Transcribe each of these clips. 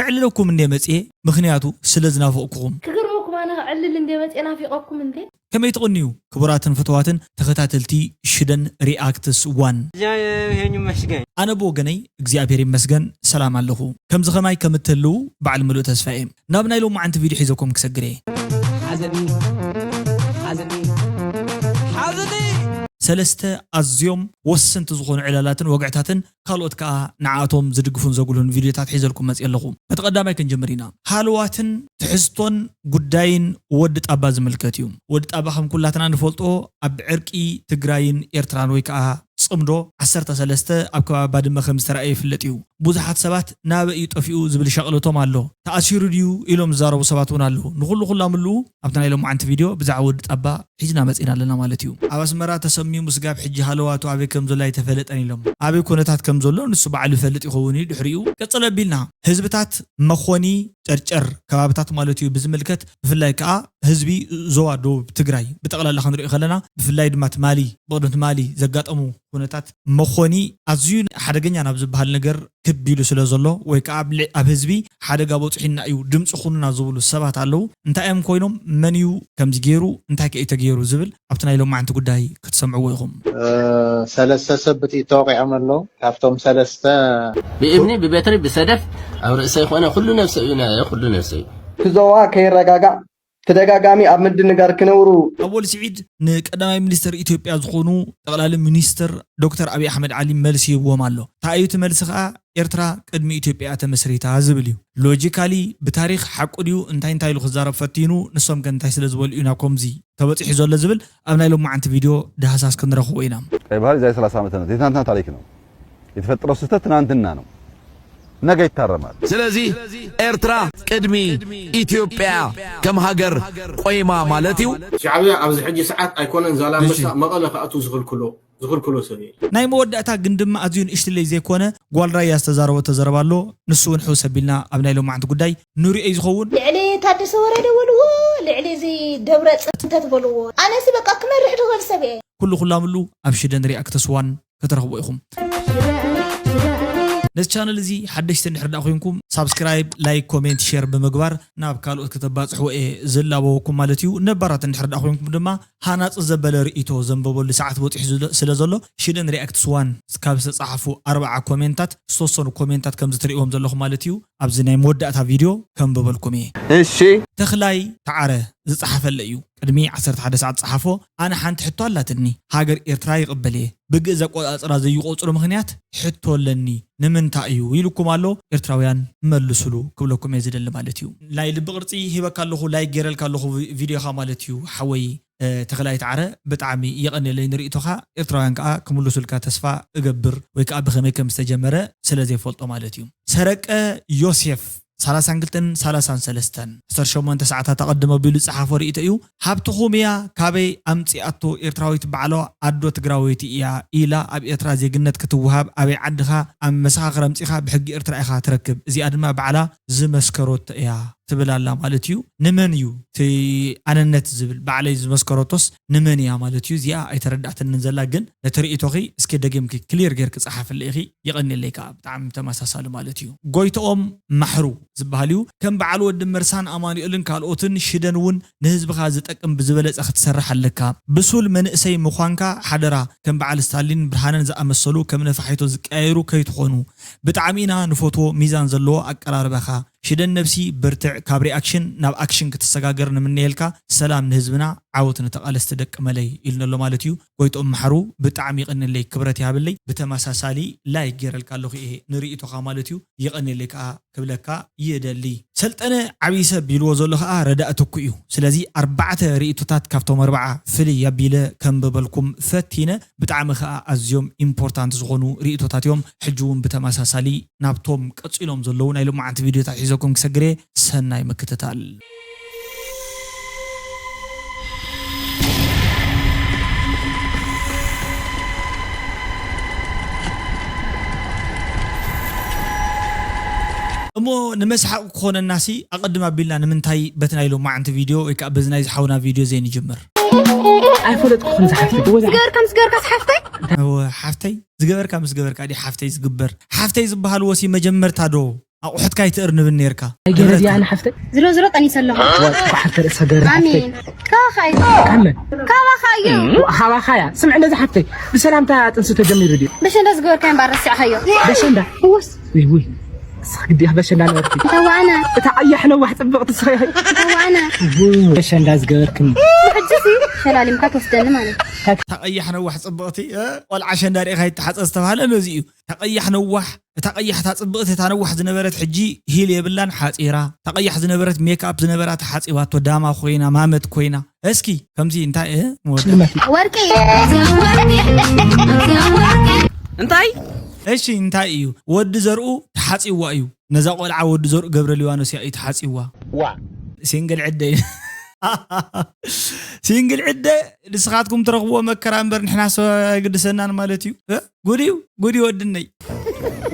ክዕልለኩም እንደ መጽኤ፣ ምኽንያቱ ስለ ዝናፈቕኩኹም። ክገርመኩም ኣነ ክዕልል እንደ መጽኤ ናፊቐኩም እንደ ከመይ ትቕንዩ? ክቡራትን ፍትዋትን ተኸታተልቲ ሽደን ሪኣክትስ ዋን። ይሄን ይመስገን። ኣነ ብወገነይ እግዚኣብሔር ይመስገን ሰላም ኣለኹ። ከምዚ ኸማይ ከም እትህልዉ በዓል ምሉእ ተስፋ እየ። ናብ ናይ ሎማዓንቲ ቪድዮ ሒዘኩም ክሰግር እየ። ሓዘኒ ሓዘኒ ሓዘኒ ሰለስተ ኣዝዮም ወሰንቲ ዝኾኑ ዕላላትን ወግዕታትን ካልኦት ከኣ ንዓኣቶም ዝድግፉን ዘጉልሁን ቪድዮታት ሒዘልኩም መፅእ ኣለኹ። በቲ ቀዳማይ ክንጅምር ኢና። ሃለዋትን ትሕዝቶን ጉዳይን ወዲ ጣባ ዝምልከት እዩ። ወዲ ጣባ ከም ኩላትና ንፈልጦ ኣብ ዕርቂ ትግራይን ኤርትራን ወይ ከኣ ፅምዶ ዓሰርተ ሰለስተ ኣብ ከባቢ ባድመ ከም ዝተረኣየ ይፍለጥ እዩ። ብዙሓት ሰባት ናበይ እዩ ጠፊኡ ዝብል ሻቕሎቶም ኣሎ። ተኣሲሩ ድዩ ኢሎም ዝዛረቡ ሰባት እውን ኣለዉ። ንኹሉ ኩላ ምልኡ ኣብቲ ናይ ሎማዓንቲ ቪድዮ ብዛዕባ ወዲ ጣባ ሒዝና መጺና ኣለና ማለት እዩ። ኣብ ኣስመራ ተሰምዩ ምስጋብ ሕጂ ሃለዋቱ ኣበይ ከም ዘሎ ኣይተፈለጠን ኢሎም። ኣበይ ኩነታት ከም ዘሎ ንሱ ባዕሉ ይፈልጥ ይኸውን እዩ። ድሕሪኡ ቅጽል ኣቢልና ህዝብታት መኾኒ ጨርጨር ከባብታት ማለት እዩ ብዝምልከት ብፍላይ ከዓ ህዝቢ ዞባ ደቡብ ትግራይ ብጠቕላላ ክንሪኦ ከለና ብፍላይ ድማ ትማሊ ብቕድሚ ትማሊ ዘጋጠሙ ኩነታት መኾኒ ኣዝዩ ሓደገኛ ናብ ዝበሃል ነገር ክብ ኢሉ ስለ ዘሎ ወይ ከዓ ኣብ ልዕ- ኣብ ህዝቢ ሓደጋ በፂሑና እዩ ድምፂ ኩኑና ዝብሉ ሰባት ኣለዉ። እንታይ እዮም ኮይኖም መን እዩ ከምዚ ገይሩ እንታይ ከ እዩ ተገይሩ ዝብል ኣብቲ ናይ ሎማዓንቲ ጉዳይ ክትሰምዕዎ ኢኹም። ሰለስተ ሰብ ብጥይት ተወቂዖም ኣለዉ። ካብቶም ሰለስተ ብእምኒ ብበትሪ ብሰደፍ ኣብ ርእሰይ ኮነ ኩሉ ነብሰይ እዩ ናየ ኩሉ ነብሰይ እዩ። እቲ ዞባ ከይረጋጋእ ተደጋጋሚ ኣብ ምድንጋር ክነብሩ ኣወል ስዒድ ንቀዳማይ ሚኒስትር ኢትዮጵያ ዝኾኑ ጠቕላሊ ሚኒስትር ዶክተር ኣብይ ኣሕመድ ዓሊ መልሲ ይህብዎም ኣሎ። እንታይ እዩ እቲ መልሲ ከዓ ኤርትራ ቅድሚ ኢትዮጵያ እያ ተመስሪታ ዝብል እዩ። ሎጂካሊ ብታሪክ ሓቁ ድዩ እንታይ እንታይ ኢሉ ክዛረብ ፈቲኑ ንሶም ከ እንታይ ስለ ዝበሉ እዩ ናብ ከምዚ ተበፂሑ ዘሎ ዝብል ኣብ ናይ ሎማዓንቲ ቪድዮ ዳህሳስ ክንረኽቦ ኢና። ቀይ ባህር የዛሬ ሠላሳ ዓመተ ምህረት የትናንትና ታሪክ ነው። የተፈጠረው ስህተት ትናንትና ነው፣ ነገ ይታረማል። ስለዚህ ኤርትራ ቅድሚ ኢትዮጵያ ከም ሃገር ቆይማ ማለት እዩ። ሻዕብያ ኣብዚ ሕጂ ሰዓት ኣይኮነን ዛላምበሳ መቐለ ክኣትው ዝኽልክሎ ዝኽልክሎ ሰብ የለን። ናይ መወዳእታ ግን ድማ ኣዝዩ ንእሽትለይ ዘይኮነ ጓል ራያ ዝተዛረበቶ ዘረባ ኣሎ። ንሱ እውን ሕውስ ኣቢልና ኣብ ናይ ሎማዓንቲ ጉዳይ ንሪኦ እዩ ዝኸውን። ልዕሊ ታደሰ ወረደ በልዎ፣ ልዕሊ እዚ ደብረ ፅንተት በልዎ። ኣነሲ በቃ ክመርሕ ድኽእል ሰብ እየ። ኩሉ ኩላምሉ ኣብ ሽደን ሪኣክትስ ዋን ክትረኽቡ ኢኹም። ነዚ ቻነል እዚ ሓደሽቲ እንድሕር ዳ ኮይንኩም ሳብስክራይብ ላይክ ኮሜንት ሼር ብምግባር ናብ ካልኦት ከተባፅሕዎ እየ ዝላበወኩም ማለት እዩ። ነባራት እንድሕር ዳ ኮይንኩም ድማ ሃናፂ ዘበለ ርእይቶ ዘንበበሉ ሰዓት በፂሑ ስለ ዘሎ ሽደን ሪኣክትስ ዋን ካብ ዝተፃሓፉ ኣርባዓ ኮሜንታት ዝተወሰኑ ኮሜንታት ከምዚ ትርእዎም ዘለኹም ማለት እዩ። ኣብዚ ናይ መወዳእታ ቪድዮ ከንብበልኩም እየ። እሺ። ተኽላይ ተዓረ ዝፀሓፈለ እዩ። ቅድሚ ዓሰርተ ሓደ ሰዓት ፀሓፎ። ኣነ ሓንቲ ሕቶ ኣላትኒ። ሃገር ኤርትራ ይቕበል እየ። ብግእዝ ኣቆፃፅራ ዘይቆፅሩ ምኽንያት ሕቶ ኣለኒ። ንምንታይ እዩ ኢሉኩም ኣሎ። ኤርትራውያን መልሱሉ ክብለኩም እየ ዝደሊ ማለት እዩ። ናይ ልቢ ቅርፂ ሂበካ ኣለኹ፣ ላይክ ገይረልካ ኣለኹ ቪድዮኻ ማለት እዩ ሓወይ። ተኽላይ ተዓረ ብጣዕሚ የቐንየለይ ንርእይቶኻ። ኤርትራውያን ከኣ ክምልሱልካ ተስፋ እገብር ወይ ከኣ ብኸመይ ከም ዝተጀመረ ስለ ዘይፈልጦ ማለት እዩ። ሰረቀ ዮሴፍ ሰላሳን ክልተን ሰላሳን ሰለስተን ዓሰርተ ሸሞንተ ሰዓታት ኣቐድም ኣቢሉ ዝጸሓፎ ርእይቶ እዩ። ሃብትኹም እያ ካበይ ኣምጺኣቶ ኤርትራዊት ባዕሎ ኣዶ ትግራወይቲ እያ ኢላ ኣብ ኤርትራ ዜግነት ክትወሃብ ኣበይ ዓድኻ ኣብ መሰኻኽር ኣምጺኻ ብሕጊ ኤርትራ ኢኻ ትረክብ እዚኣ ድማ ባዕላ ዝመስከረቶ እያ ትብል ኣላ ማለት እዩ። ንመን እዩ እቲ ኣነነት ዝብል ባዕለይ ዝመስከረቶስ ንመን እያ ማለት እዩ? እዚኣ ኣይተረዳእትንን ዘላ ግን ነቲ ርእይቶኺ እስኪ ደጊምኪ ክሊር ጌርኪ ጸሓፍለይ ኢኺ። የቐንየለይ ከኣ ብጣዕሚ ተመሳሳሊ ማለት እዩ። ጎይትኦም ማሕሩ ዝበሃል እዩ። ከም በዓል ወዲ መርሳን ኣማኑኤልን ካልኦትን ሽደን እውን ንህዝብኻ ዝጠቅም ብዝበለጸ ክትሰርሕ ኣለካ። ብሱል መንእሰይ ምዃንካ ሓደራ ከም በዓል ስታሊን ብርሃነን ዝኣመሰሉ ከም ነፋሒቶ ዝቀያየሩ ከይትኾኑ። ብጣዕሚ ኢና ንፈትዎ ሚዛን ዘለዎ ኣቀራርባኻ። ሽደን ነብሲ በርትዕ ካብ ሪኣክሽን ናብ ኣክሽን ክትሰጋገር ንምነየልካ ሰላም ንህዝብና ዓወት ንተቓለስቲ ደቂ መለይ ኢልነሎ ማለት እዩ። ጎይትኦም መሓሩ ብጣዕሚ ይቕንለይ ክብረት ይሃብለይ ብተመሳሳሊ ላይክ ገይረልካ ኣለኹ እየ ንርእይቶኻ ማለት እዩ። ይቐንለይ ከዓ ክብለካ ይደሊ። ሰልጠነ ዓብዪ ሰብ ኢልዎ ዘሎ ከዓ ረዳእ ትኩ እዩ። ስለዚ ኣርባዕተ ርእይቶታት ካብቶም ኣርባዓ ፍልይ ኣቢለ ከንብበልኩም ፈቲነ። ብጣዕሚ ከዓ ኣዝዮም ኢምፖርታንት ዝኾኑ ርእይቶታት እዮም። ሕጂ እውን ብተመሳሳሊ ናብቶም ቀፂሎም ዘለዉ ናይ ሎማዓንቲ ቪድዮታት ሒዘኩም ክሰግር እየ። ሰናይ ምክትታል። እሞ ንመስሓቕ ክኾነናሲ ኣቐድም ኣቢልና ንምንታይ በቲ ናይ ሎማዓንቲ ቪድዮ ወይ ከዓ በዚ ናይ ዝሓውና ቪድዮ ዘይንጅምር? ኣይፈለጥኩ ከም ዝሓፍቲ ዝገበርካ ምስ ገበርካ ሓፍተይ ሓፍተይ ዝገበርካ ምስ ገበርካ ድዩ ሓፍተይ ዝግበር ሓፍተይ ዝበሃል ወሲ መጀመርታ ዶ ኣቑሑትካ ኣይትእርንብን ነርካ። ኣይገረድያ ንሓፍተይ ዝሮ ዝሮ ጠኒሰ ኣለኹ። ኳሓተ ርእሰ ገር ሓፍተይ ኣሜን። ካባኻ እዩ። ካመን ካባኻ እዩ። ሃባኻያ ስምዕ እንደዚ ሓፍተይ ብሰላምታ ጥንሲ ተጀሚሩ ድዩ? ብሸንዳ ዝገበርካዮ እምበኣር ረሲዕካዮ። በሸንዳ እወስ ውይ ውይ እስኻ ግዲያ በሸንዳ ነበርኪ ተዋዕና እታ ቀያሕ ነዋሕ ፅብቕቲ ስኸ ተዋዕና በሸንዳ ዝገበርክኒ ሕጅሲ ሸላሊምካ ትወስደኒ ማለት እዩ። እታ ቀያሕ ነዋሕ ፅብቕቲ እ፣ ቆልዓ ሸንዳ ሪእኻ ይተሓፀ ዝተባሃለ ነዚ እዩ። እታ ቀያሕ ነዋሕ እታ ቀያሕ እታ ፅብቕቲ እታ ነዋሕ ዝነበረት ሕጂ ሂል የብላን ሓፂራ። እታ ቀያሕ ዝነበረት ሜክኣፕ ዝነበራ ተሓፂባቶ ዳማ ኮይና ማመት ኮይና። እስኪ ከምዚ እንታይ እ ንወዳ ሽልማት እዩ። ወርቂ እንታይ እሺ እንታይ እዩ ወዲ ዘርኡ ተሓፂዋ እዩ። ነዛ ቆልዓ ወዲ ዘርኡ ገብረ ሊባኖስ እያ እዩ ተሓፂዋ። ዋ ሲንግል ዕደ እዩ። ሲንግል ዕደ ንስኻትኩም ትረኽብዎ መከራ እምበር ንሕና ሰብ ኣይግድሰናን ማለት እዩ። እ? ጉድ እዩ ጉድ እዩ ወድነይ።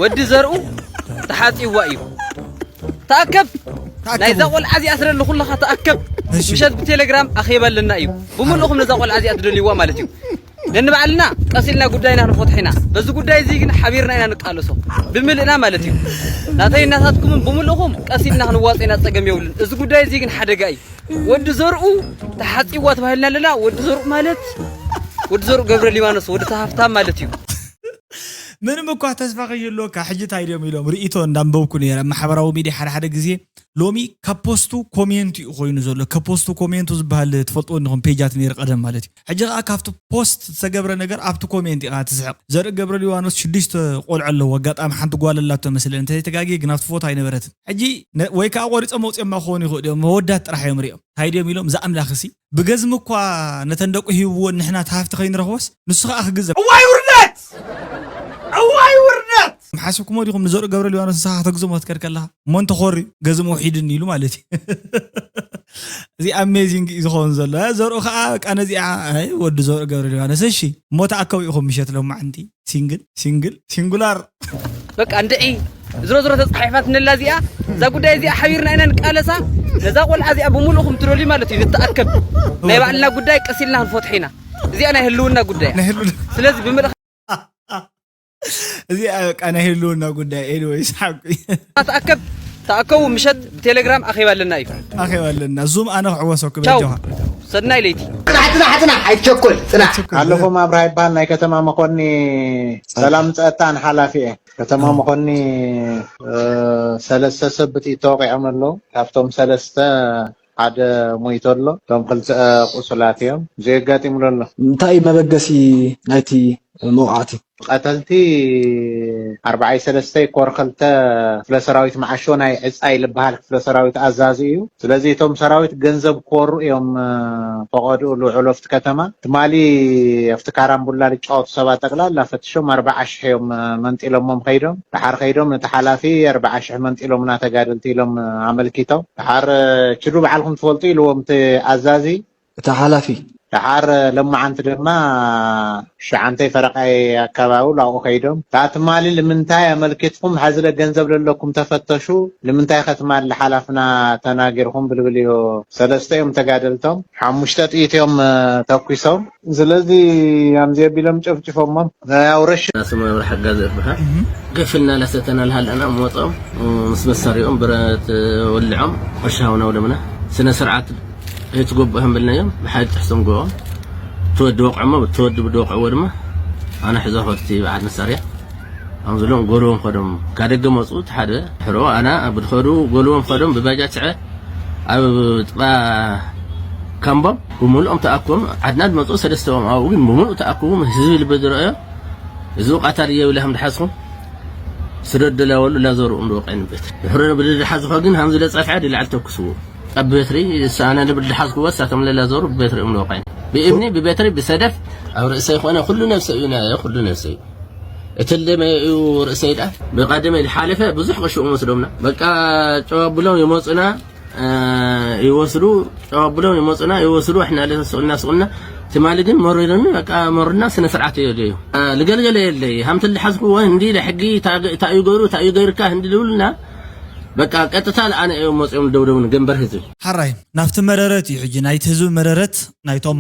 ወዲ ዘርኡ ተሓፂዋ እዩ። ተኣከብ ተኣከቡ። ናይዛ ቆልዓ እዚኣ ስለሊ ኩለኻ ተኣከብ። እሺ። ምሸት ብቴሌግራም ኣኼባ ኣለና እዩ። ብምልእኹም ነዛ ቆልዓ እዚኣ ትደልይዋ ማለት እዩ። ነንባዕልና ቀስ ኢልና ጉዳይና ክንፈትሖ ኢና። በዚ ጉዳይ እዚ ግን ሓቢርና ኢና ንቃለሶ ብምልእና ማለት እዩ። ናተይ እናታትኩምን ብምልእኹም ቀስ ኢልና ክንዋፅእ ኢና፣ ፀገም የብሉን። እዚ ጉዳይ እዚ ግን ሓደጋ እዩ። ወዲ ዘርኡ ተሓፂዋ ተባሂልና ኣለና። ወዲ ዘርኡ ማለት ወዲ ዘርኡ ገብረ ሊባኖስ ወዲ ተሃፍታም ማለት እዩ። ምንም እኳ ተስፋ ከይህልወካ ሕጂ እንታይ ድዮም ኢሎም ርእይቶ እንዳንበብኩ ነይረ ኣብ ማሕበራዊ ሚድያ ሓደ ሓደ ግዜ። ሎሚ ካብ ፖስቱ ኮሜንቱ እዩ ኮይኑ ዘሎ። ካብ ፖስቱ ኮሜንቱ ዝበሃል ትፈልጥዎ እንዲኹም ፔጃት ነይሩ ቀደም ማለት እዩ። ሕጂ ከዓ ካብቲ ፖስት ዝተገብረ ነገር ኣብቲ ኮሜንት ኢኻ ትስሕቕ። ዘርኢ ገብረ ሊባኖስ ሽዱሽተ ቆልዑ ኣለዎ። ኣጋጣሚ ሓንቲ ጓል ኣላቶ መስለኒ እንተዘይተጋግየ ግን ኣብቲ ፎቶ ኣይነበረትን። ሕጂ ነ- ወይ ከዓ ቆሪፆም መውፅኦማ ክኾኑ ይኽእሉ እዮም። መወዳት ጥራሕ እዮም ሪኦም እንታይ ድዮም ኢሎም ዝኣምላኽሲ ብገዝሚ እኳ ነተን ደቁ ሂብዎ ንሕና እቲ ሃፍቲ ከይንረኽቦስ ንሱ ከዓ ክግዘም። እዋይ ውርደት! እዋይ ውርደት! ሓሲብኩሞ ዲኹም ንዘርኡ ገብረ ሊባኖስ ንስኻ ከተግዝሞ ክትከድ ከለኻ እሞ እንተኾሪ ገዝሙ ውሒድኒ ኢሉ ማለት እዩ። እዚ ኣሜዚንግ እዩ ዝኸውን ዘሎ። እ፣ ዘርኡ ከዓ በቃ ነዚኣ ኣይ ወዲ ዘርኡ ገብረ ሊባኖስ እሺ እሞ ተኣከቡ ኢኹም ምሸት ሎማዓንቲ ሲንግል ሲንግል ሲንጉላር በቃ እንድዒ ዝሮ ዝሮ ተፃሒፋትንላ እዚኣ እዛ ጉዳይ እዚኣ ሓቢርና ኢና ንቃለሳ። ነዛ ቆልዓ እዚኣ ብምሉእኹም ትደልዩ ማለት እዩ ንተኣከብ። ናይ ባዕልና ጉዳይ ቀስ ኢልና ክንፈትሖ ኢና። እዚኣ ናይ ህልውና ጉዳይ እያ። ናይ ህልውና ስለዚ ብምልእኻ እዚኣ በቃ ናይ ህልውና ጉዳይ። ኤኒወይስ ሓቂ ተኣከብ። ተኣከቡ ምሸት ብቴሌግራም ኣኼባ ኣለና እዩ። ኣኼባ ኣለና ዙም ኣነ ክዕወሰኩ ቻው በጃኻ። ሰናይ ለይቲ። ጽናሕ ጽናሕ ጽናሕ ኣይትቸኩል ጽናሕ ኣለፎም ኣብርሃ ይበሃል። ናይ ከተማ መኮኒ ሰላም ጸጥታን ሓላፊ እየ። ከተማ መኮኒ እ፣ ሰለስተ ሰብ ብጥይት ተወቂዖም ኣለዉ። ካብቶም ሰለስተ ሓደ ሞይቱ ኣሎ። እቶም ክልተ ቁሱላት እዮም። እዚ ኣጋጢሙሉ ኣሎ። እንታይ እዩ መበገሲ ናይቲ መውቃዕቲ? ቀተልቲ ኣርባዓይ ሰለስተ ኮር ክልተ ክፍለ ሰራዊት መዓሾ ናይ ዕፃይ ዝበሃል ክፍለ ሰራዊት ኣዛዚ እዩ። ስለዚ እቶም ሰራዊት ገንዘብ ክወሩ እዮም እ፣ ፈቐድኡ ዝውዕሉ ኣብቲ ከተማ። ትማሊ ኣብቲ ካራምቡላ ዝጫወቱ ሰባት ጠቅላላ ፈትሾም ኣርባዓ ሽሕ እዮም እ፣ መንጢሎሞም ከይዶም። ደሓር ከይዶም ነቲ ሓላፊ ኣርባዓ ሽሕ መንጢሎምና ተጋደልቲ ኢሎም እ፣ ኣመልኪቶም። ደሓር እ፣ ችዱ ባዕልኩም ትፈልጡ ኢልዎም እቲ ኣዛዚ። እቲ ሓላፊ ደሓር ሎማዓንቲ ድማ ትሽዓንተይ ፈረቓይ ኣካባቢ ላብኡ ከይዶም እታ ትማሊ ንምንታይ ኣመልኪትኩም ሐዚ ለ ገንዘብ ለለኩም ተፈተሹ ንምንታይ ከትማሊ ሓላፍና ተናጊርኩም ብልብል እዩ። ሰለስተ እዮም ተጋደልቶም ሓሙሽተ ጥይት እዮም እ፣ ተኩሶም። ስለዚ ኣምዚ ኣቢሎም ጨፍጭፎሞም። ያው ረሽ ስሙ ኣብርሃ ሓጋዝ ይበሃል። ገፍልና ላሰተና ልሃለና መጾም ምስ መሳሪኦም ብረት ወልዖም እርሻውና ውለምና ስነ ስርዓት ኣይትጎብእ ሃምበልናዮም ብሓይል ጥሕሶም ጎኦም ተወዲ ወቅዖሞ ተወዲ ብድወቅዕዎ ድማ ኣነ ሕዞ ከድቲ በዓል መሳርያ ኣምዝሎም ጎልዎም ከዶም ካደገ መፁ እቲ ሓደ ሕሮ ኣና ብድኸዱ ጎልዎም ከዶም ብባጃ ትዐ ኣብ ጥቃ ካምቦም ብምሉኦም ተኣኮም ዓድና ዝመፁ ሰለስተኦም ኣብኡ ግን ብምሉእ ተኣኮቡ ህዝቢ ልበ ዝረአዮ እዚ ውቃታ ድየ ብለ ከም ድሓዝኹ ስደድ ደላወሉ ላዘሩ እንዶ ቀን ቤት ድሕሪ ብድድሓዝኾ ግን ሃምዚ ለፀፍዐ ድላዕል ተኩስዎ ኣብ ቤትሪ እሳነ ንብል ድሓዝኩዎ እሳቶም ለላዘሩ ብቤትሪ እምዶ ቀን ብእምኒ ብቤትሪ ብሰደፍ ኣብ ርእሰይ ኾነ ኩሉ ነብሰ እዩ ናየ ኩሉ ነብሰ እዩ እቲ ለመ እዩ ርእሰይ ዳ ብቀደመ ዝሓለፈ ብዙሕ ቅሽኡ መስሎምና በቃ ጨዋብሎም ይመፁና ይወስዱ ጨዋብሎም ይመፁና ይወስዱ ኣሕና ለተስቁልና ስቁልና ትማሊ ግን መሪሩኒ በቃ መሩና ስነ ስርዓት እዩ ደዩ ልገልገለ የለይ ሃምቲ ልሓዝኩዎ እንዲ ለሕጊ ታዩ ገይሩ ታዩ ገይርካ እንዲ ልብሉና በቃ ቀጥታ ለኣነ እዮም መፅኦም ደውደውን ገንበር ህዝቢ ሓራይ ናብቲ መረረት እዩ ሕጂ ናይቲ ህዝቢ መረረት ናይቶም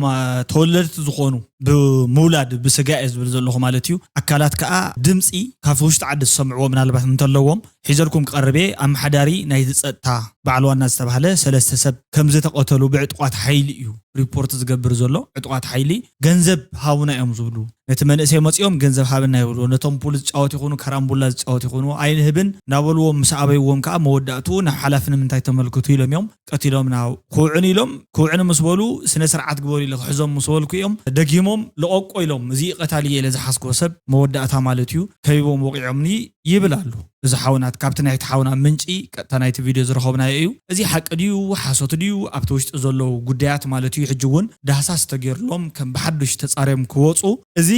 ተወለድቲ ዝኾኑ፣ ብምውላድ ብስጋ እየ ዝብል ዘለኹ ማለት እዩ፣ ኣካላት ከዓ ድምፂ ካብ ውሽጢ ዓዲ ዝሰምዕዎ ምናልባት እንተለዎም ሒዘልኩም ክቐርብ እየ። ኣመሓዳሪ ናይቲ ፀጥታ በዓል ዋና ዝተባህለ ሰለስተ ሰብ ከምዝተቐተሉ ብዕጡቓት ሓይሊ እዩ ሪፖርት ዝገብር ዘሎ። ዕጡቓት ሓይሊ ገንዘብ ሃቡና እዮም ዝብሉ፣ ነቲ መንእሰይ መፂኦም ገንዘብ ሃብና ይብሉ። ነቶም ፑል ዝጫወት ይኹኑ ካራምቡላ ዝጫወት ይኹኑ ኣይንህብን እናበልዎም ምስ ኣበይዎም ከዓ መወዳእትኡ ናብ ሓላፊ ንምንታይ ተመልክቱ ኢሎም እዮም ቀቲሎም ናብ ክውዕን ኢሎም። ክውዕን ምስ በሉ ስነ ስርዓት ግበሩ ኢለ ክሕዞም ምስ በልኩ እዮም ደጊሞም ለቐቆ ኢሎም። እዚ ቀታሊ እየ ኢለ ዝሓስኮ ሰብ መወዳእታ ማለት እዩ ከቢቦም ወቂዖምኒ ይብል ኣሎ። እዚ ሓውናት ካብቲ ናይቲ ሓውና ምንጪ ቀጥታ ናይቲ ቪድዮ ዝረኸብናዮ እዩ። እዚ ሓቂ ድዩ ሓሶት ድዩ ኣብቲ ውሽጢ ዘለዉ ጉዳያት ማለት እዩ ሕጂ እውን ዳህሳስ ተገይርሎም ከም ብሓዱሽ ተፃርዮም ክወፁ። እዚ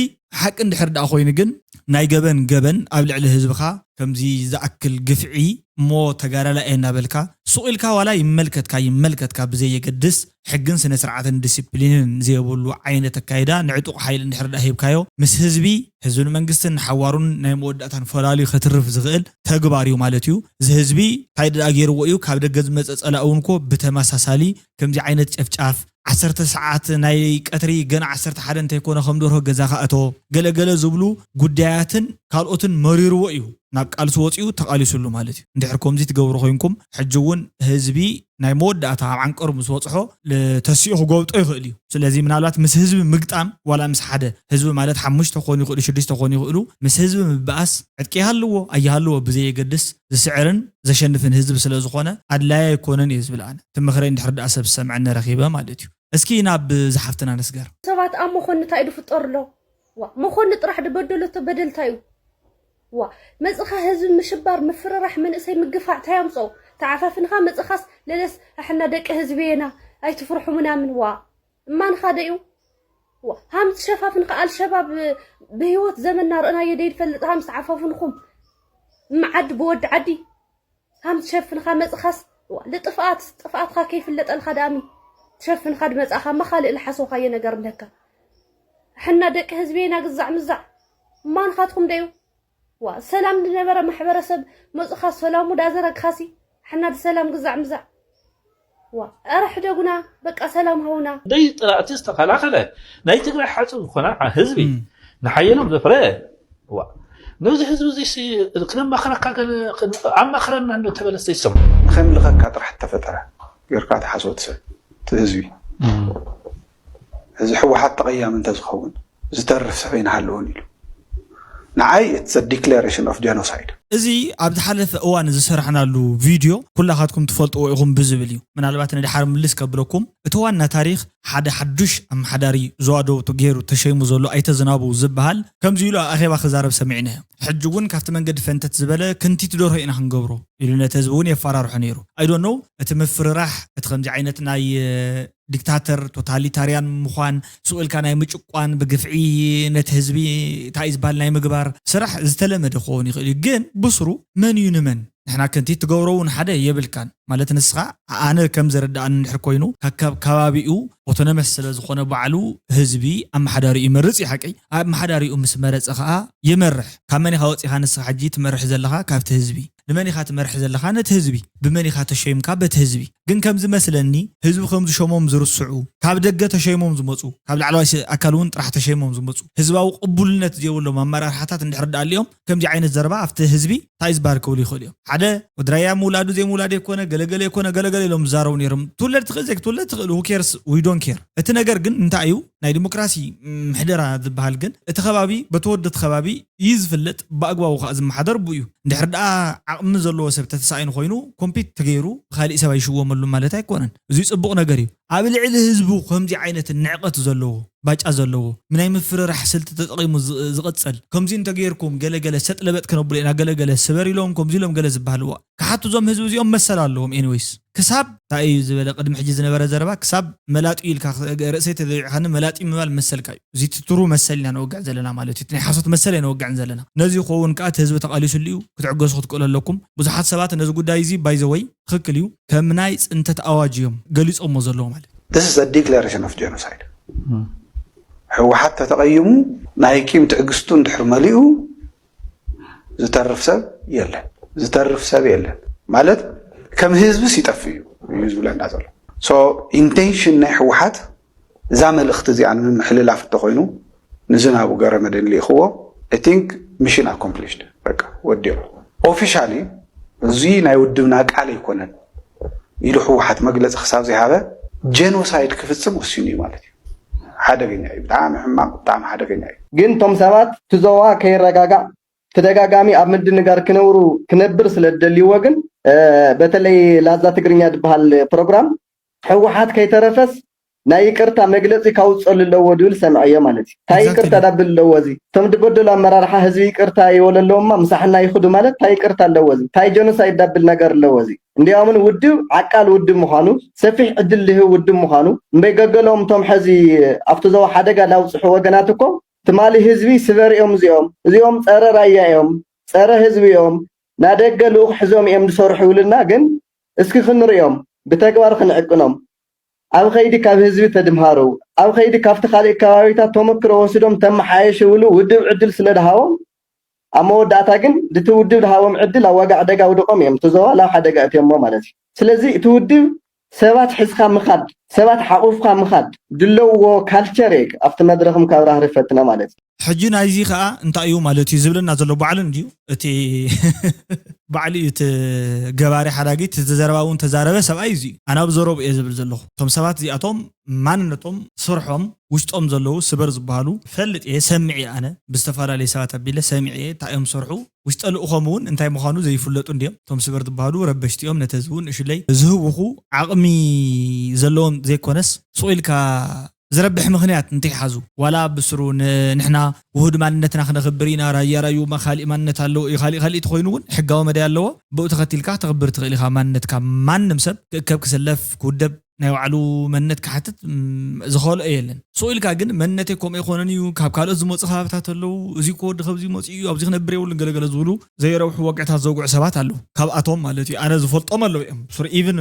ሓቂ እንድሕር ደኣ ኮይኑ ግን ናይ ገበን ገበን ኣብ ልዕሊ ህዝብኻ ከምዚ ዝኣክል ግፍዒ እሞ ተጋዳላይ እየ እናበልካ ሱቕ ኢልካ ዋላ ይመልከትካ ይመልከትካ ብዘየገድስ ሕግን ስነ ስርዓትን ዲሲፕሊንን ዘየብሉ ዓይነት ኣካይዳ ንዕጡቕ ሓይሊ እንድሕር ደኣ ሂብካዮ ምስ ህዝቢ ህዝብን መንግስትን ሓዋሩን ናይ መወዳእታን ፈላልዩ ከትርፍ ዝኽእል ተግባር እዩ ማለት እዩ። እዚ ህዝቢ እንታይ ደኣ ገይርዎ እዩ? ካብ ደገ ዝመፀ ፀላእ እውን ኮ ብተመሳሳሊ ከምዚ ዓይነት ጨፍጫፍ ዓሰርተ ሰዓት ናይ ቀትሪ ገና ዓሰርተ ሓደ እንተይኮነ ከም ደርሆ ገዛኻ እቶ ገለገለ ዝብሉ ጉዳያትን ካልኦትን መሪርዎ እዩ ናብ ቃልሲ ወፂኡ ተቓሊሱሉ ማለት እዩ። እንድሕር ከምዚ ትገብሩ ኮይንኩም ሕጂ እውን ህዝቢ ናይ መወዳእታ ኣብ ዓንቀሩ ምስ በፅሖ ተሲኡ ክጎብጦ ይኽእል እዩ። ስለዚ ምናልባት ምስ ህዝቢ ምግጣም ዋላ ምስ ሓደ ህዝቢ ማለት ሓሙሽተ ክኾኑ ይኽእሉ ሽዱሽተ ክኾኑ ይኽእሉ ምስ ህዝቢ ምብኣስ ዕጥቂ ይሃልዎ ኣይሃልዎ ብዘየገድስ ዝስዕርን ዘሸንፍን ህዝቢ ስለ ዝኾነ ኣድላይ ኣይኮነን እየ ዝብል ኣነ። እቲ ምኽረይ እንድሕር ደኣ ሰብ ዝሰምዐኒ ረኺበ ማለት እዩ። እስኪ ናብ ዝሓፍትና ንስገር። ሰባት ኣብ መኾኒ እንታይ ድፍጠር ኣሎ? ዋ መኾኒ ጥራሕ ድበደሎ እቶ በደል እንታይ እዩ? ዋ መፅኻ ህዝቢ ምሽባር ምፍርራሕ መንእሰይ ምግፋዕ እንታይ ኣምፅኦ? ተዓፋፍንኻ መፅኻስ ለለስ ኣሕና ደቂ ህዝቢ የና ኣይትፍርሑ ምናምን ዋ እማንኻ ዶ እዩ? ዋ ሃምቲ ሸፋፍንኻ ኣልሸባብ ብህይወት ዘመንና ርእናዮ ደይንፈልጥ ሃምቲ ዓፋፍንኹም እምዓዲ ብወዲ ዓዲ ሃምቲ ሸፍንኻ መፅኻስ ዋ ልጥፍኣት ጥፍኣትኻ ከይፍለጠልኻ ደኣሚ ትሸፍንኻ ድመፃእኻ እማ ካልእ ልሓሰውኻዮ ነገር እነካ ሕና ደቂ ህዝቢ ኢና ግዛዕ ምዛዕ እማንኻትኩም ዶ እዩ? ዋ ሰላም ዝነበረ ማሕበረሰብ መፁኻ ሰላሙ ዳዘረግኻሲ ሕና ድሰላም ግዛዕ ምዛዕ ዋ ኧረ ሕደጉና በቃ ሰላም ሃውና። ደይ ጥራእቲ ዝተኸላኸለ ናይ ትግራይ ሓፁ ዝኾነ ህዝቢ ንሓየሎም ዘፍረ ዋ ነዚ ህዝቢ እዚ ክነማኽረካ ኣማኽረና እንተበለስ ዘይሰሙ ንኸምልኸካ ጥራሕ ተፈጠረ ገርካ ተሓስቦ ትሰብ እቲ ህዝቢ እዚ ሕወሓት ተቐያሚ እንተዝኸውን ዝተርፍ ሰብ ኣይንሃለዎን ኢሉ ንዓይ it's declaration of genocide። እዚ ኣብ ዝሓለፈ እዋን ዝሰራሕናሉ ቪድዮ ኩላኻትኩም ትፈልጥዎ ኢኹም ብዝብል እዩ። ምናልባት ንድሓር ምልስ ከብለኩም እቲ ዋና ታሪኽ ሓደ ሓዱሽ ኣመሓዳሪ ዞባ ደቡብ ገይሩ ተሸይሙ ዘሎ ኣይተ ዝናቡ ዝበሃል ከምዚ ኢሉ ኣብ ኣኼባ ክዛረብ ሰሚዕናዮ። ሕጂ እውን ካብቲ መንገዲ ፈንተት ዝበለ ክንቲት ደርሆ ኢና ክንገብሮ ኢሉ ነቲ ህዝቢ እውን የፈራርሖ ነይሩ። I don't know እቲ ምፍርራሕ እቲ ከምዚ ዓይነት ናይ ዲክታተር ቶታሊታርያን ምዃን ስኡልካ ናይ ምጭቋን ብግፍዒ ነቲ ህዝቢ እንታይ እዩ ዝበሃል ናይ ምግባር ስራሕ ዝተለመደ ክኸውን ይኽእል እዩ ግን ብስሩ መን እዩ ንመን ንሕና ከንቲ ትገብሮ እውን ሓደ የብልካን ማለት ንስኻ ኣነ ከም ዝርዳእኒ እንድሕር ኮይኑ ካብ ከባቢኡ ኦቶኖመስ ስለ ዝኾነ ባዕሉ ህዝቢ ኣመሓዳሪኡ ይመርፅ እዩ ሓቀይ ኣመሓዳሪኡ ምስ መረፀ ከዓ ይመርሕ ካብ መን ኢኻ ወፂኻ ንስኻ ሕጂ ትመርሕ ዘለኻ ካብቲ ህዝቢ ንመን ኢኻ ትመርሕ ዘለኻ ነቲ ህዝቢ ብመን ኢኻ ተሸይምካ በቲ ህዝቢ ግን ከም ዝመስለኒ ህዝቢ ከም ዝሸሞም ዝርስዑ ካብ ደገ ተሸይሞም ዝመፁ ካብ ላዕለዋይ ኣካል እውን ጥራሕ ተሸይሞም ዝመፁ ህዝባዊ ቅቡልነት ዘይብሎም ኣመራርሓታት እንድሕር ዳኣሊኦም ከምዚ ዓይነት ዘረባ ኣብቲ ህዝቢ እንታይ ዝበሃል ክብሉ ይኽእሉ እዮም ሓደ ወድራያ ምውላዱ ዘይምውላዱ የኮነ ገለገለ የኮነ ገለገለ ኢሎም ዝዛረቡ ነይሮም ትውለድ ትኽእል ዘይክትውለድ ትኽእል who cares we don't care እቲ ነገር ግን እንታይ እዩ ናይ ዲሞክራሲ ምሕደራ ዝበሃል ግን እቲ ከባቢ በተወደት ከባቢ እዩ ዝፍለጥ ብኣግባቡ ከዓ ዝመሓደር ብኡ እዩ እንድሕር ደኣ ዓቕሚ ዘለዎ ሰብ ተተሳኢኑ ኮይኑ ኮምፒት ተገይሩ ብካሊእ ሰብ ኣይሽወመሉ ማለት ኣይኮነን እዙ ፅቡቕ ነገር እዩ ኣብ ልዕሊ ህዝቡ ከምዚ ዓይነት ንዕቐት ዘለዎ ባጫ ዘለዎ ምናይ ምፍርራሕ ስልቲ ተጠቒሙ ዝቕፀል ከምዚ እንተገይርኩም ገለገለ ሰጥ ለበጥ ክነብሎ ኢና ገለገለ ስበር ኢሎም ከምዚ ኢሎም ገለ ዝበሃልዋ ክሓቱ እዞም ህዝቢ እዚኦም መሰል ኣለዎም anyways ክሳብ እንታይ እዩ ዝበለ ቅድሚ ሕጂ ዝነበረ ዘረባ ክሳብ መላጢ ኢልካ ርእሰይ ተዘቢዕካኒ መላጢ ምባል መሰልካ እዩ እዚ ትትሩ መሰል ኢና ነወግዕ ዘለና ማለት እዩ ናይ ሓሶት መሰል እየ ነወግዕን ዘለና ነዚ ይኸውን ከዓ እቲ ህዝቢ ተቃሊሱሉ እዩ ክትዕገሱ ክትክእሉ ኣለኩም ብዙሓት ሰባት ነዚ ጉዳይ እዚ ባይዘወይ ትኽክል እዩ ከም ናይ ፅንተት ኣዋጅ እዮም ገሊፆሞ ዘለዉ ማለት This is a declaration of genocide ህወሓት ተተቐይሙ ናይ ቂም ትዕግስቱ እንድሕር መሊኡ ዝተርፍ ሰብ የለን ዝተርፍ ሰብ የለን ማለት ከም ህዝብስ ይጠፍ እዩ እዩ ዝብለና ዘሎ so intention ናይ ህወሓት እዛ መልእኽቲ እዚኣ ንምምሕልላፍ እንተኾይኑ ንዝናቡ ገረመድህን ልኢኽዎ፣ I think mission accomplished፣ በቃ ወዲቑ። Officially እዚ ናይ ውድብና ቃል ኣይኮነን ኢሉ ህወሓት መግለፂ ክሳብ ዘይሃበ ጀኖሳይድ ክፍፅም ወሲኑ እዩ ማለት እዩ። ሓደገኛ እዩ፣ ብጣዕሚ ሕማቕ፣ ብጣዕሚ ሓደገኛ እዩ። ግን እቶም ሰባት እቲ ዞባ ከይረጋጋእ ተደጋጋሚ ኣብ ምድንጋር ክነብሩ ክነብር ስለ ዝደልይዎ ግን በተለይ ላዛ ትግርኛ ዝበሃል ፕሮግራም ህወሓት ከይተረፈስ ናይ ይቅርታ መግለፂ ካውፀሉ ኣለዎ ድብል ሰምዐዮ ማለት እዩ። እንታይ ይቅርታ ዳብል ኣለዎ እዚ? እቶም ዝበደሉ ኣመራርሓ ህዝቢ ይቅርታ ይበለለዎማ ምሳሕና ይኹዱ ማለት እንታይ ይቅርታ ኣለዎ እዚ? እንታይ ጀኖሳይድ ዳብል ነገር ኣለዎ እዚ? እንዲያውምን ውድብ ዓቃል ውድብ ምዃኑ ሰፊሕ ዕድል ልህብ ውድብ ምዃኑ እምበይ ገገሎም እቶም ሕዚ ኣብቲ ዘዋ ሓደጋ ላውፅሑ ወገናት እኮ ትማሊ ህዝቢ ስበር እዮም እዚኦም እዚኦም ፀረ ራያ እዮም ፀረ ህዝቢ እዮም ናደገ ልኡኽ ሕዞም እዮም ዝሰርሑ ይብሉና ግን እስኪ ክንሪኦም ብተግባር ክንዕቅኖም ኣብ ኸይዲ ካብ ህዝቢ ተድምሃሩ ኣብ ኸይዲ ካብቲ ካልእ ከባቢታት ተመክሮ ወስዶም ተመሓየሽ ይብሉ ውድብ ዕድል ስለ ድሃቦም ኣብ መወዳእታ ግን ድቲ ውድብ ድሃቦም ዕድል ኣብ ዋጋ ዕደጋ ውድቆም እዮም እቲ ዞባ ላብ ሓደጋ እትዮሞ ማለት እዩ ስለዚ እቲ ውድብ ሰባት ሕዝካ ምኻድ ሰባት ሓቑፍካ ምኻድ ድለዎ ካልቸር እየ ኣብቲ መድረኽም ካብ ራህሪ ፈትና ማለት እዩ ሕጂ ናይዚ ከዓ እንታይ እዩ ማለት እዩ ዝብለና ዘሎ ባዕሉ እንድዩ እቲ ባዕሉ እዩ እቲ ገባሪ ሓዳጊ እቲ ዘረባ እውን ተዛረበ ሰብኣይ እዚ እዩ ኣነ ኣብ ዘረቡ እየ ዝብል ዘለኹ እቶም ሰባት እዚኣቶም ማንነቶም ስርሖም ውሽጦም ዘለዉ ስበር ዝበሃሉ ፈልጥ እየ ሰሚዕ እየ ኣነ ብዝተፈላለየ ሰባት ኣቢለ ሰሚዕ እየ እንታይ እዮም ዝሰርሑ ውሽጠ ልእኾም እውን እንታይ ምዃኑ ዘይፍለጡ እንድዮም እቶም ስበር ዝበሃሉ ረበሽቲ እዮም ነቲ ህዝቢ እውን እሽለይ ዝህውኹ ዓቕሚ ዘለዎም ዘይኮነስ ስቕ ኢልካ ዝረብሕ ምኽንያት እንተይሓዙ ዋላ ብስሩ ንሕና ውሁድ ማንነትና ክነኽብር ኢና ራያ ራዩማ ካሊእ ማንነት ኣለዎ እዩ ካሊእ ካሊእ ተኮይኑ እውን ሕጋዊ መዳይ ኣለዎ ብኡ ተኸቲልካ ክተኽብር ትኽእል ኢኻ ማንነትካ ማንም ሰብ ክእከብ ክስለፍ ክውደብ ናይ ባዕሉ መንነት ክሓትት ዝኸልኦ የለን። ስቕ ኢልካ ግን መንነተይ ከምኡ ኣይኮነን እዩ፣ ካብ ካልኦት ዝመፁ ከባብታት ኣለዉ፣ እዚ እኮ ወዲ ከብዚ መፂኡ እዩ፣ ኣብዚ ክነብር የብሉን ገለገለ ዝብሉ ዘይረብሑ ወግዕታት ዘውግዑ ሰባት ኣለዉ። ካብኣቶም ማለት እዩ ኣነ ዝፈልጦም ኣለዉ እዮም። ሱር ኢቭን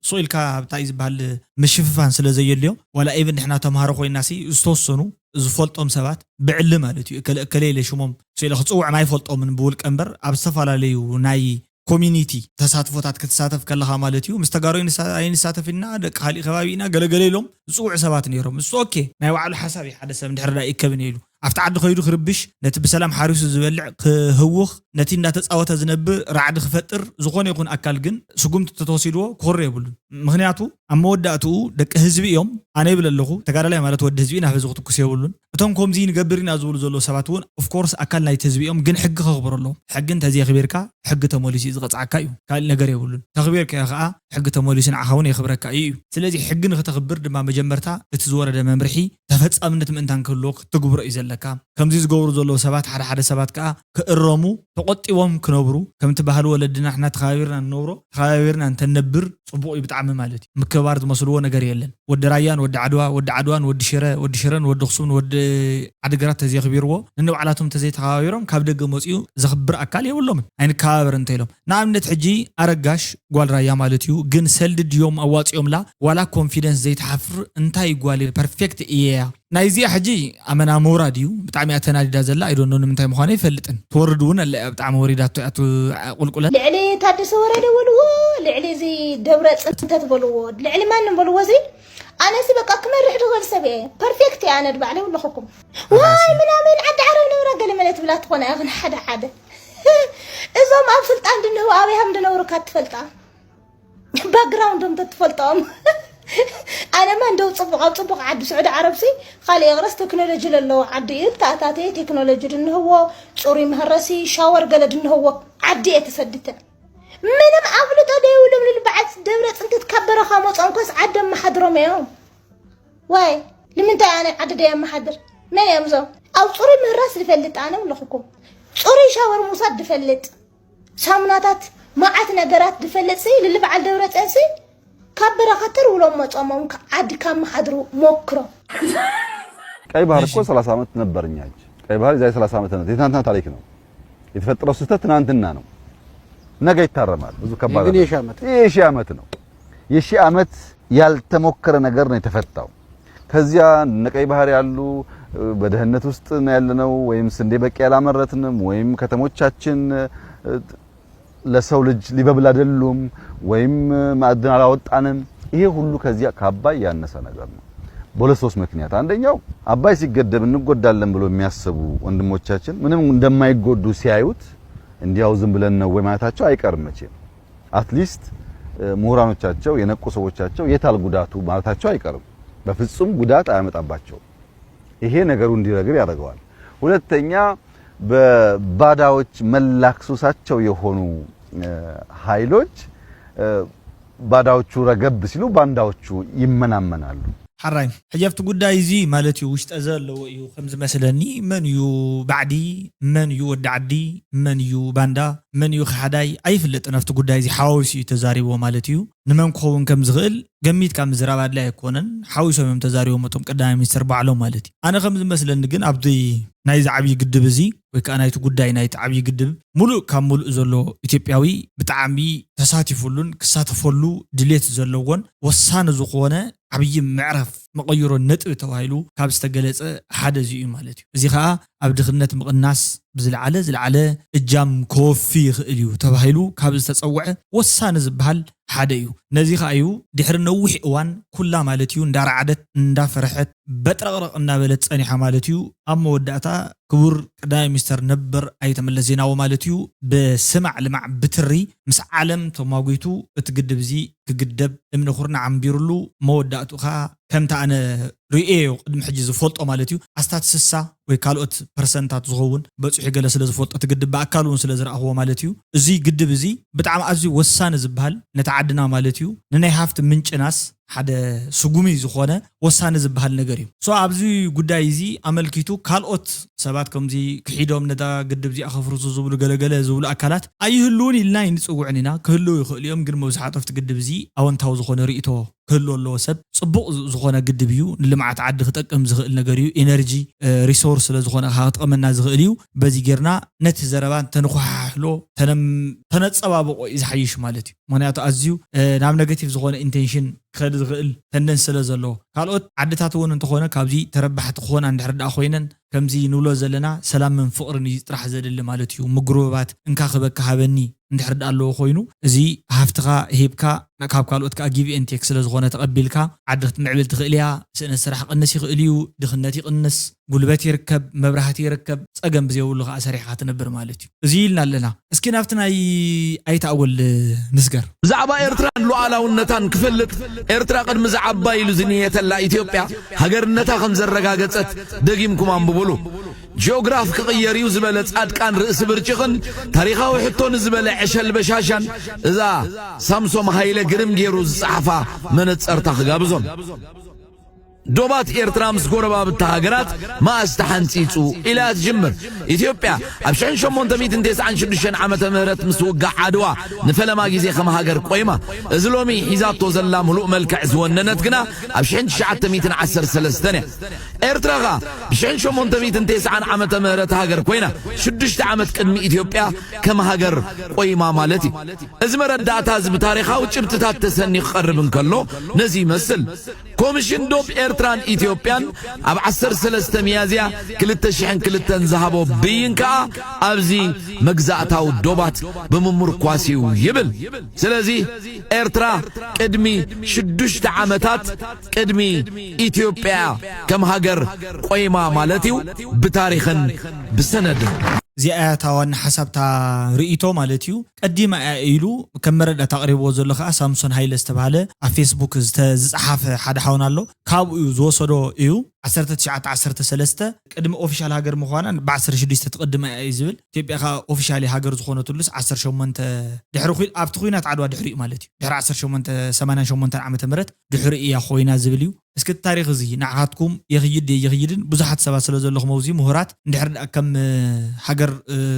ስቕ ኢልካ ኣብታይ ዝበሃል ምሽፍፋን ስለ ዘየድልዮም ዋላ ኢቭን ንሕና ተምሃሮ ኮይና ሲ ዝተወሰኑ ዝፈልጦም ሰባት ብዕሊ ማለት እዩ እከለ እከለ ኢለ ሽሞም ስኢለ ክፅውዕም ኣይፈልጦምን ብውልቀ እምበር ኣብ ዝተፈላለዩ ናይ ኮሚኒቲ ተሳትፎታት ክትሳተፍ ከለኻ ማለት እዩ ምስ ተጋሩ ኣይንሳተፍ ኢና ደቂ ካሊእ ከባቢ ኢና ገለገለ ኢሎም ዝፅውዑ ሰባት ነይሮም እሱ ኦኬ ናይ ባዕሉ ሓሳብ እዩ ሓደ ሰብ እንድሕር ዳ ይከብን ኢሉ ኣብቲ ዓዲ ከይዱ ክርብሽ ነቲ ብሰላም ሓሪሱ ዝበልዕ ክህውኽ ነቲ እንዳተፃወተ ዝነብር ራዕዲ ክፈጥር ዝኾነ ይኹን ኣካል ግን ስጉምቲ ተተወሲድዎ ክኾሪ የብሉን ምኽንያቱ ኣብ መወዳእትኡ ደቂ ህዝቢ እዮም ኣነ ይብል ኣለኹ ተጋዳላይ ማለት ወዲ ህዝቢ ናብ ህዝቢ ክትኩስ የብሉን እቶም ከምዚ ንገብር ኢና ዝብሉ ዘለዉ ሰባት እውን ኦፍኮርስ ኣካል ናይቲ ህዝቢ እዮም ግን ሕጊ ከኽብሩ ኣለዎም ሕጊ እንተዘየኽቢርካ ሕጊ ተመሊሱ እዩ ዝቐፅዓካ እዩ ካልእ ነገር የብሉን ተኽቢርካዮ ከዓ ሕጊ ተመሊሱ ንዓኻ እውን የኽብረካ እዩ እዩ ስለዚ ሕጊ ንክተኽብር ድማ መጀመርታ እቲ ዝወረደ መምርሒ ተፈፃምነት ምእንታን ክህልዎ ክትግብሮ እዩ ዘለካ ከምዚ ዝገብሩ ዘለዉ ሰባት ሓደ ሓደ ሰባት ከዓ ክእረሙ ተቆጢቦም ክነብሩ ከምቲ ባህሊ ወለድና ንሕና ተኸባቢርና ንነብሮ ተኸባቢርና እንተንነብር ፅቡቕ እዩ ብጣዕሚ ማለት እዩ ምክብባር ዝመስልዎ ነገር የለን ወዲ ራያን ወዲ ዓድዋ ወዲ ዓድዋን ወዲ ሽረ ወዲ ሽረን ወዲ ኣኽሱምን ወዲ ዓድግራት ተዘይኽቢርዎ ነንባዕላቶም ተዘይተኸባቢሮም ካብ ደገ መፂኡ ዘኽብር ኣካል የብሎምን ኣይንከባበር እንተኢሎም ንኣብነት ሕጂ ኣረጋሽ ጓል ራያ ማለት እዩ ግን ሰልዲ ድዮም ኣዋፂኦምላ ዋላ ኮንፊደንስ ዘይትሓፍር እንታይ ጓል ፐርፌክት እየያ ናይዚኣ ሕጂ ኣመና ምውራድ እዩ ብጣዕሚ እያ ተናዲዳ ዘላ ኣይዶኖ ንምንታይ ምዃኑ ኣይፈልጥን ትወርድ እውን ኣለ እያ ብጣዕሚ ወሪዳቶ እያ ቁልቁለት ልዕሊ ታደሰ ወረደ በልዎ ልዕሊ እዚ ደብረ ፅንተት በልዎ ልዕሊ ማንም በልዎ እዚ ኣነሲ በቃ ክመርሕ ድኽእል ሰብ እየ ፐርፌክት እየ ኣነ ድባዕለ ይብለኹኩም ዋይ ምናምን ዓዲ ዓረብ ነብራ ገለ መለ ትብላ ትኾነ እያ ግን ሓደ ሓደ እዞም ኣብ ስልጣን ድንህው ኣበይ ሃም ድነብሩ ካትፈልጣ ባክግራውንዶም ተትፈልጦም ኣነማ እንደው ፅቡቕ ኣብ ፅቡቕ ዓዲ ስዑዲ ዓረብሲ ካልእ የቕረስ ቴክኖሎጂ ለለዎ ዓዲ እዩ ተኣታተየ ቴክኖሎጂ ድንህዎ ፅሩይ መህረሲ ሻወር ገለ ድንህዎ ዓዲ እየ ተሰድተ ምንም ኣፍልጦ ደይብሎም ልልበዓል ደብረ ፅንተት ካብ በረኻ መፆም ኮስ ዓዲ ኣመሓድሮም እዮም ዋይ ንምንታይ ኣነ ዓዲ ደይ ኣመሓድር መን እዮም ዞም ኣብ ፅሩይ ምህራስ ዝፈልጥ ኣነ ኣለኹኩም ፅሩይ ሻወር ምውሳድ ዝፈልጥ ሳሙናታት መዓት ነገራት ዝፈልጥ ሲ ልልበዓል ደብረ ፅዮን ሲ ካብ በረኻ ተር ውሎም መፆሞም ዓዲ ካብ መሓድሩ ሞክሮም ቀይ ባህር እኮ ሰላሳ ዓመት ነበር እኛ እጅ ቀይ ባህር የዛሬ ሰላሳ ዓመት ነው የትናንትና ታሪክ ነው የተፈጠረው ስህተት ትናንትና ነው ነገ ይታረማል ብዙ ከባድ ግን አይደለም። የሺ ዓመት ይህ የሺህ ዓመት ነው የሺህ ዓመት ያልተሞከረ ነገር ነው የተፈታው ከዚያ እነ ቀይ ባህር ያሉ በድህነት ውስጥ ነው ያለነው ወይም ስንዴ በቂ ያላመረትንም ወይም ከተሞቻችን ለሰው ልጅ ሊበብል አይደሉም ወይም ማዕድን አላወጣንም። ይሄ ሁሉ ከዚያ ከአባይ ያነሰ ነገር ነው። በሁለት ሶስት ምክንያት። አንደኛው አባይ ሲገደብ እንጎዳለን ብሎ የሚያስቡ ወንድሞቻችን ምንም እንደማይጎዱ ሲያዩት እንዲያው ዝም ብለን ነው ወይ ማለታቸው አይቀርም። መቼም አትሊስት ምሁራኖቻቸው፣ የነቁ ሰዎቻቸው የታል ጉዳቱ ማለታቸው አይቀርም። በፍጹም ጉዳት አያመጣባቸውም። ይሄ ነገሩ እንዲረግብ ያደርገዋል። ሁለተኛ፣ በባዳዎች መላክ ሱሳቸው የሆኑ እ፣ ኃይሎች እ፣ ባዳዎቹ ረገብ ሲሉ ባንዳዎቹ ይመናመናሉ። ሓራይ ሕጂ ኣብቲ ጉዳይ እዚ ማለት እዩ ውሽጠ ዘለዎ እዩ ከም ዝመስለኒ። መን እዩ ባዕዲ፣ መን እዩ ወዲ ዓዲ፣ መን እዩ ባንዳ፣ መን እዩ ከሓዳይ ኣይፍለጥን። ኣብቲ ጉዳይ እዚ ሓዋዊሱ እዩ ተዛሪቦ ማለት እዩ። ንመን ክኸውን ከም ዝኽእል ገሚትካ ምዝራብ ኣድላይ ኣይኮነን። ሓዊሶም እዮም ተዛሪቦም እቶም ቀዳማይ ሚኒስትር ባዕሎም ማለት እዩ። ኣነ ከም ዝመስለኒ ግን ኣብዚ ናይዚ ዓብዪ ግድብ እዚ ወይ ከዓ ናይቲ ጉዳይ ናይቲ ዓብዪ ግድብ ሙሉእ ካብ ሙሉእ ዘሎ ኢትዮጵያዊ ብጣዕሚ ተሳቲፉሉን ክሳተፈሉ ድሌት ዘለዎን ወሳኒ ዝኾነ ዓብዪ ምዕራፍ መቐይሮ ነጥቢ ተባሂሉ ካብ ዝተገለፀ ሓደ እዚ እዩ ማለት እዩ። እዚ ከዓ ኣብ ድኽነት ምቕናስ ብዝለዓለ ዝለዓለ እጃም ከወፊ ይኽእል እዩ ተባሂሉ ካብ ዝተፀውዐ ወሳኒ ዝበሃል ሓደ እዩ። ነዚ ከዓ እዩ ድሕሪ ነዊሕ እዋን ኩላ ማለት እዩ እንዳረዓደት እንዳፈረሐት በጥረቕረቕ እናበለት ፀኒሓ ማለት እዩ። ኣብ መወዳእታ ክቡር ቀዳማይ ሚኒስተር ነበር ኣይተ መለስ ዜናዊ ማለት እዩ ብስማዕ ልማዕ ብትሪ ምስ ዓለም ተማጒቱ እቲ ግድብ እዚ ክግደብ እምኒ ኩርናዕ ኣንቢሩሉ መወዳእቱ ከዓ ከምቲ ኣነ ርእየዮ ቅድሚ ሕጂ ዝፈልጦ ማለት እዩ ኣስታት ስሳ ወይ ካልኦት ፐርሰንታት ዝኸውን በፂሑ ገለ ስለ ዝፈልጦ እቲ ግድብ ብኣካል እውን ስለ ዝረኣኽዎ ማለት እዩ። እዚ ግድብ እዚ ብጣዕሚ ኣዝዩ ወሳኒ ዝበሃል ነቲ ዓድና ማለት እዩ ንናይ ሃፍቲ ምንጭናስ ሓደ ስጉሚ ዝኾነ ወሳኒ ዝበሃል ነገር እዩ። ሶ ኣብዚ ጉዳይ እዚ ኣመልኪቱ ካልኦት ሰባት ከምዚ ክሒዶም ነታ ግድብ እዚኣ ከፍርሱ ዝብሉ ገለገለ ዝብሉ ኣካላት ኣይህልውን ኢልና ኣይንፅውዕን ኢና። ክህልው ይኽእሉ እዮም፣ ግን መብዛሕትኦም እቲ ግድብ እዚ ኣወንታዊ ዝኾነ ርእይቶ ክህሉ ኣለዎ። ሰብ ፅቡቕ ዝ- ዝኾነ ግድብ እዩ፣ ንልምዓት ዓዲ ክጠቅም ዝኽእል ነገር እዩ። ኤነርጂ እ፣ ሪሶርስ ስለ ዝኾነ ከዓ ክጠቕመና ዝኽእል እዩ። በዚ ጌርና ነቲ ዘረባ ተንኳሓሕሎ ተነም- ተነፀባብቆ እዩ ዝሓይሽ ማለት እዩ። ምክንያቱ ኣዝዩ እ፣ ናብ ኔጋቲቭ ዝኾነ ኢንቴንሽን ክኸድ ዝኽእል ተንደንስ ስለ ዘለዎ ካልኦት ዓድታት እውን እንተኾነ ካብዚ ተረባሕቲ ክኾና እንድሕር ደኣ ኮይነን ከምዚ ንብሎ ዘለና ሰላምን ፍቕርን እዩ ጥራሕ ዘድሊ ማለት እዩ። ምጉርብባት እንካ ክበካ ሃበኒ እንድሕር ደኣ ኣለዎ ኮይኑ እዚ ሃፍትኻ ሂብካ ካብ ካልኦት ከዓ ጊቭ ኤን ቴክ ስለ ዝኾነ ተቐቢልካ ዓዲ ክትምዕብል ትኽእል እያ። ስእነት ስራሕ ክቕንስ ይኽእል እዩ። ድኽነት ይቕንስ፣ ጉልበት ይርከብ፣ መብራህቲ ይርከብ፣ ፀገም ብዘይብሉ ከዓ ሰሪሕካ ትነብር ማለት እዩ። እዚ ኢልና ኣለና። እስኪ ናብቲ ናይ ኣይተ ኣወል ንስገር። ብዛዕባ ኤርትራን ሉዓላውነታን ክፈልጥ ኤርትራ ቅድሚ ዝዓባ ኢሉ ዝንየተላ ኢትዮጵያ ሃገርነታ ከም ዘረጋገጸት ደጊምኩም ኣንብቡሉ። ጂኦግራፍ ክቕየር እዩ ዝበለ ጻድቃን ርእሲ ብርጭቕን ታሪኻዊ ሕቶ ንዝበለ ዕሸል በሻሻን እዛ ሳምሶም ሃይለ ግርም ገይሩ ዝጸሓፋ መነጸርታ ክጋብዞም። ዶባት ኤርትራ ምስ ጎረባብቲ ሃገራት መኣስ ተሓንጺጹ ኢላ ትጅምር። ኢትዮጵያ ኣብ ሽሕን ሸሞንተ ሚእትን ተስዓን ሽዱሽተን ዓመተ ምህረት ምስ ውግእ ዓድዋ ንፈለማ ግዜ ከም ሃገር ቆይማ። እዚ ሎሚ ሒዛቶ ዘላ ምሉእ መልክዕ ዝወነነት ግና ኣብ ሽሕን ትሽዓተ ሚእትን ዓሰርተ ሰለስተን እያ። ኤርትራ ኸኣ ብሽሕን ሸሞንተ ሚእትን ተስዓን ዓመተ ምህረት ሃገር ኮይና ሽዱሽተ ዓመት ቅድሚ ኢትዮጵያ ከም ሃገር ቆይማ ማለት እዩ። እዚ መረዳእታ እዚ ብታሪኻዊ ጭብጥታት ተሰንዩ ክቐርብ እንከሎ ነዚ ይመስል። ኮሚሽን ዶብ ኤርትራን ኢትዮጵያን ኣብ ዓሰርተ ሰለስተ ሚያዝያ ክልተ ሽሕን ክልተን ዝሃቦ ብይን ከኣ ኣብዚ መግዛእታዊ ዶባት ብምምርኳስ እዩ ይብል። ስለዚ ኤርትራ ቅድሚ ሽዱሽተ ዓመታት ቅድሚ ኢትዮጵያ ከም ሃገር ቆይማ ማለት እዩ ብታሪኽን ብሰነድን። እዚኣ እያ እታ ዋና ሓሳብ እታ ርእይቶ ማለት እዩ። ቀዲማ እያ ኢሉ ከም መረዳእታ ኣቕሪብዎ ዘሎ ከኣ ሳምሶን ሃይለ ዝተባህለ ኣብ ፌስቡክ ዝተ- ዝጸሓፈ ሓደ ሓውና ኣሎ። ካብኡ እዩ ዝወሰዶ እዩ። ዓሰርተ ትሽዓተ ዓሰርተ ሰለስተ ቅድሚ ኦፊሻል ሃገር ምዃና ብ ዓሰርተ ሽዱሽተ ትቕድማ እያ እዩ ዝብል። ኢትዮጵያ ከኣ ኦፊሻሊ ሃገር ዝኾነትሉስ ዓሰርተ ሸሞንተ ድሕሪ ኩ- ኣብቲ ኩናት ዓድዋ ድሕሪኡ ማለት እዩ። ድሕሪ ዓሰርተ ሸሞንተ ሰማንያን ሸሞንተን ዓመተ ምህረት ድሕሪ እያ ኮይና ዝብል እዩ። እስኪ እቲ ታሪኽ እዚ ንዓኻትኩም የኽይድ ድየ የኽይድን ብዙሓት ሰባት ስለ ዘለኹም ኣብዚ ምሁራት እንድሕር ደኣ ከም ሃገር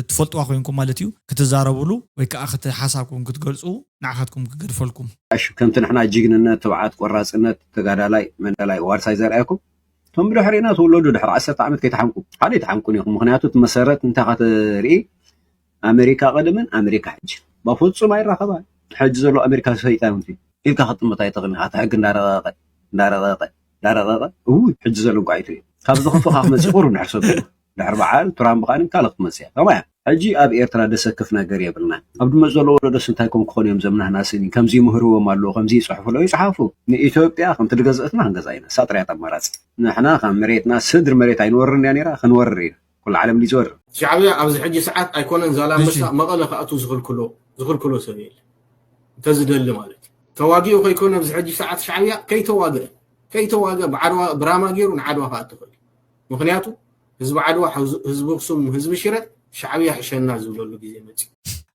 ትፈልጥዋ ኮይንኩም ማለት እዩ ክትዛረብሉ ወይ ከዓ ክቲ ሓሳብኩም ክትገልፁ ንዓኻትኩም ክገድፈልኩም። እሺ ከምቲ ንሕና ጅግንነት፣ ትብዓት፣ ቆራፅነት፣ ተጋዳላይ፣ መንደላይ፣ ዋርሳይ ዘርኣየኩም እቶም ብድሕሪና ትውለዱ ድሕሪ ዓሰርተ ዓመት ከይትሓምቁ ሓደ ኣይትሓምቁን ኢኹም። ምክንያቱ እቲ መሰረት እንታይ ከተርኢ ኣመሪካ ቀደምን ኣመሪካ ሕጂ በፍፁም ኣይራኸባን። ሕጂ ዘሎ ኣመሪካ ሰይጣን ኢልካ ክትጥምታ ኣይትኽእልን ኢኻ። እቲ ሕጊ እንዳረቐቐ እንዳረቐቐ እንዳረቐቐ እውይ ሕጂ ዘሎ እንኳ ኣይትርእዮ። ካብ ዝኸፍእ ከዓ ክመፅእ ቁሩብ ድሕር ሰብ ድሕር በዓል ትራምፕ ከዓ ካልእ ክትመፅእ እያ። ከምኣ እያ። ሕጂ ኣብ ኤርትራ ደሰክፍ ነገር የብልና። ኣብ ድመፅ ዘሎ ወለዶስ እንታይ ኮም ክኾኑ እዮም ዘምናህና ስኒ? ከምዚ ይምህርዎም ኣለዉ፣ ከምዚ ይፅሕፉ ኣለዉ፣ ይፅሓፉ። ንኢትዮጵያ ከምቲ ድገዝእትና ክንገዛ ኢና። እሳ ጥራያት ኣማራፂ። ንሕና ካብ መሬትና ስድሪ መሬት ኣይንወርን እያ ነይራ፣ ክንወርር ኢና። ኩሉ ዓለም ድዩ ዝወርር? ሻዕብያ ኣብዚ ሕጂ ሰዓት ኣይኮነን ዛላምበሳ፣ መቐለ ክኣቱ ዝኽልክሎ ዝኽልክሎ ሰብ የለ። እንተዝደሊ ማለት እዩ። ተዋጊኡ ከይኮነ ኣብዚ ሕጂ ሰዓት ሻዕብያ ከይተዋግአ ከይተዋግአ ብዓድዋ ብራማ ገይሩ ንዓድዋ ክኣቱ ይኽእል እዩ። ምኽንያቱ ህዝቢ ዓድዋ፣ ህዝቢ ኣኽሱም፣ ህዝቢ ሽረ ሻዕብያ ሕሸና ዝብለሉ ግዜ መፅዩ።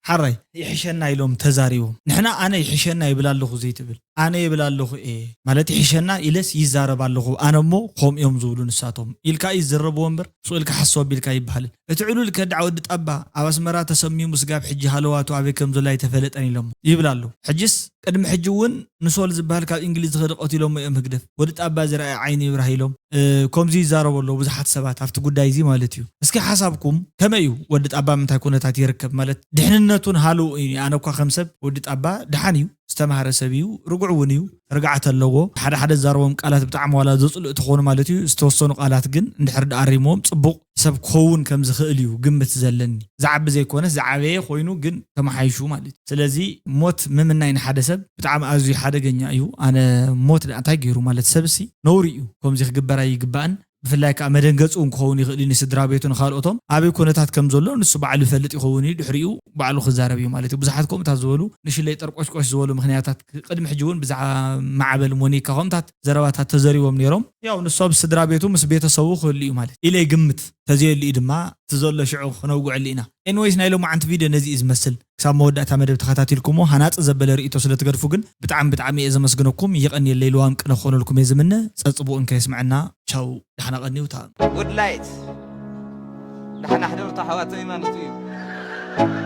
ሓራይ ይሕሸና ኢሎም ተዛሪቦም። ንሕና ኣነ ይሕሸና ይብል ኣለኹ ዘይትብል፣ ኣነ ይብል ኣለኹ እየ ማለት ይሕሸና ኢለስ ይዛረብ ኣለኹ። ኣነ እሞ ከምኡ እዮም ዝብሉ ንሳቶም ኢልካ እዩ ዝዝረብዎ እምበር ስቕ ኢልካ ሓሰው ኣቢልካ ኣይበሃልን። እቲ ዕሉል ከዳዕ ወዲ ጣባ ኣብ ኣስመራ ተሰሚሙ ስጋብ ሕጂ ሃለዋቱ ኣበይ ከም ዘሎ ኣይተፈለጠን ኢሎሞ ይብል ኣሎ። ሕጅስ ቅድሚ ሕጂ እውን ንሶል ዝበሃል ካብ እንግሊዝ ዝኸደ ቀቲሎሞ እዮም ህግደፍ። ወዲ ጣባ ዝረኣየ ዓይኒ ይብራህ ኢሎም ከምዚ ይዛረቡ ኣለዉ ብዙሓት ሰባት ኣብቲ ጉዳይ እዚ ማለት እዩ። እስኪ ሓሳብኩም ከመይ እዩ? ወዲ ጣባ ምንታይ ኩነታት ይርከብ ማለት ድሕንነቱን ሃልው እዩ። ኣነ እኳ ከም ሰብ ወዲ ጣባ ደሓን እዩ፣ ዝተማህረ ሰብ እዩ፣ ርጉዕ እውን እዩ፣ ርግዓት ኣለዎ። ሓደ ሓደ ዝዛረቦም ቃላት ብጣዕሚ ዋላ ዘፅልእ ተኾኑ ማለት እዩ፣ ዝተወሰኑ ቃላት ግን እንድሕር ደኣሪምዎም ፅቡቕ ሰብ ክኸውን ከም ዝኽእል እዩ ግምት ዘለኒ። ዝዓቢ ዘይኮነስ ዝዓበየ ኮይኑ ግን ተመሓይሹ ማለት እዩ። ስለዚ ሞት ምምናይ ንሓደ ሰብ ብጣዕሚ ኣዝዩ ሓደገኛ እዩ። ኣነ ሞት ደኣ እንታይ ገይሩ ማለት ሰብሲ ነውሪ እዩ፣ ከምዚ ክግበር ኣይግባእን። ብፍላይ ከዓ መደንገፂ እውን ክኸውን ይኽእል እዩ ንስድራ ቤቱ ንካልኦቶም ኣበይ ኩነታት ከም ዘሎ ንሱ ባዕሉ ይፈልጥ ይኸውን እዩ። ድሕሪኡ ባዕሉ ክዛረብ እዩ ማለት እዩ። ብዙሓት ከምኡታት ዝበሉ ንሽለይ ጠርቆሽቆሽ ዝበሉ ምክንያታት ቅድሚ ሕጂ እውን ብዛዕባ ማዕበል ሞኒካ ከምኡታት ዘረባታት ተዘሪቦም ነይሮም። ያው ንሱ ኣብ ስድራ ቤቱ ምስ ቤተሰቡ ክህሉ እዩ ማለት ኢለ ይግምት። ተዘየሉ እዩ ድማ እቲ ዘሎ ሽዑ ክነውግዐሉ ኢና። ኤንወይስ ናይ ሎማዓንቲ ቪድዮ ነዚ እዩ ዝመስል። ክሳብ መወዳእታ መደብ ተኸታቲልኩሞ ሃናፂ ዘበለ ርእይቶ ስለ ትገድፉ ግን ብጣዕሚ ብጣዕሚ እየ ዘመስግነኩም። የቐንየለይ። ልዋም ቅነ ክኾነልኩም እየ ዝምነ። ፀፅቡቕ እንከየስምዐና ቻው፣ ደሓና ቀንዩ። ታም ጉድ ላይት ደሓና ሕደሩ ኣሕዋተይ ማለት እዩ።